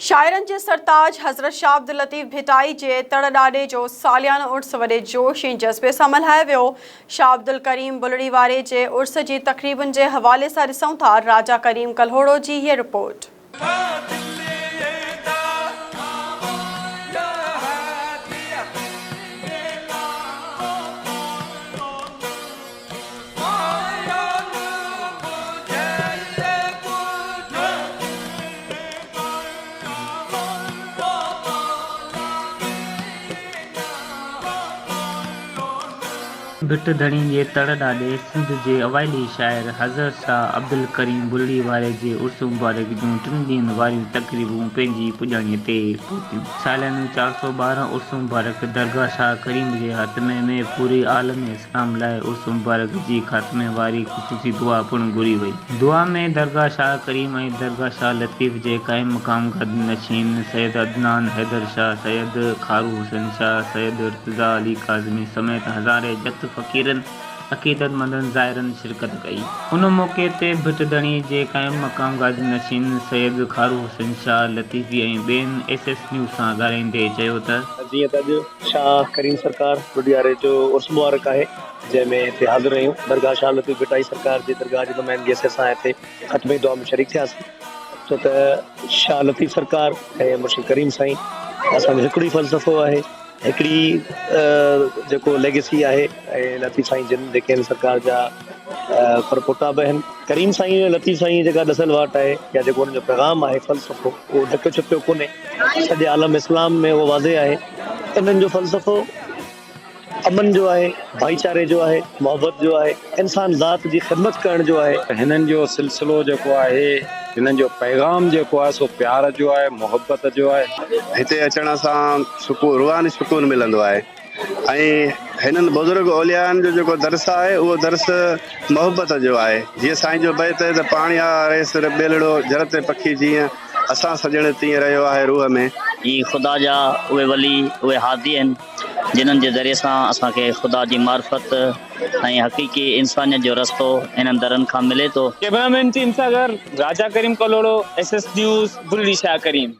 شاعرن جي سرتاج حضرت شاهه عبداللطيف ڀٽائي جي تڙ ڏاڏي جو ساليانو عرس وڏي جوش ۽ جذبي سان ملهايو ويو. شاهه عبدالڪريم بلڙي واري جي عرس جي تقريبن جي حوالي سان ڏسون ٿا راجا ڪريم ڪلهوڙو جي هيء رپورٽ. ڀٽ ڌڻي جي تڙ ڏاڏي سنڌ جي اوائلي شاعر حضرت شاهه عبدالڪريم بلڙي واري جي عرس مبارڪ جون ٽن ڏينهن واريون تقريبون پنهنجي پڄاڻيء تي پهتيون. ساليانو 412 عرس مبارڪ درگاهه شاهه ڪريم جي خاتمي ۾ پوري عالم اسلام لاء عرس مبارڪ جي خاتمي واري خصوصي دعا پڻ گهري وئي. دعا ۾ درگاهه شاهه ڪريم ۽ درگاهه شاهه لطيف جي قائم مقام گادي نشين سيد عدنان حيدر شاهه، سيد خارو حسين شاهه، سيد ارتضيٰ علي ڪاظمي سميت هزارين جت فقيرن، عقيدتمندن زائرن شرڪت ڪئي. ان موقعي تي ڀٽ ڌڻي جي قائم مقام گادي نشين سيد خارو حسين شاهه لطيفي ۽ ٻين ايس ايس نيوز سان ڳالهائيندي چيو ته. جيئن ته اڄ شاهه ڪريم سرڪار ڏوڏياري جو عرس مبارڪ آهي جنهن ۾ هتي حاضر آهيون درگاهه شاهه لطيف ڀٽائي سرڪار جي درگاهه جي نمائندگي حيثيت سان هتي ختمي دعا ۾ شريڪ ٿياسين ڇو ته شاهه لطيف سرڪار ۽ مرشد ڪريم سائين اسان جو هڪڙو ئي فلسفو آهي. هڪڙي جيڪو ليگيسي آهي ۽ لطيف سائين جن جيڪي آهن سرڪار جا پر پوٽا به آهن ڪريم سائين ۽ لطيف سائين جيڪا ڏسيل واٽ آهي يا جيڪو انهن جو پيغام آهي فلسفو اهو ڍڪيو ڇپيو ڪونهي سڄي عالم اسلام ۾ اهو واضح آهي انهن جو فلسفو امن جو آهي ڀائيچاري جو آهي محبت جو آهي انسان ذات جي خدمت ڪرڻ جو آهي. هنن جو سلسلو جيڪو آهي، هنن جو پيغام جيڪو آهي سو پيار جو آهي، محبت جو آهي. هتي اچڻ سان سڪون روحاني سڪون ملندو آهي ۽ هنن بزرگ اوليائن جو جيڪو درس آهي اهو درس محبت جو آهي جيئن سائين جو بيت آهي ته پاڻي آ ريس ٻيلڙو جر تي پکي جيئن اسان سڄڻ تيئن رهيو آهي روح ۾. هي خدا جا اهي ولي، اهي هادي آهن، جنھن جي ذريعي سان اسان کي خدا جي معرفت ۽ حقيقي انسانيت جو رستو انھن درن کان ملي ٿو. ڪئميرا مين ٽيم سان گڏ Raja Karim Kalhoro, S S news, Bulri Shah Karim.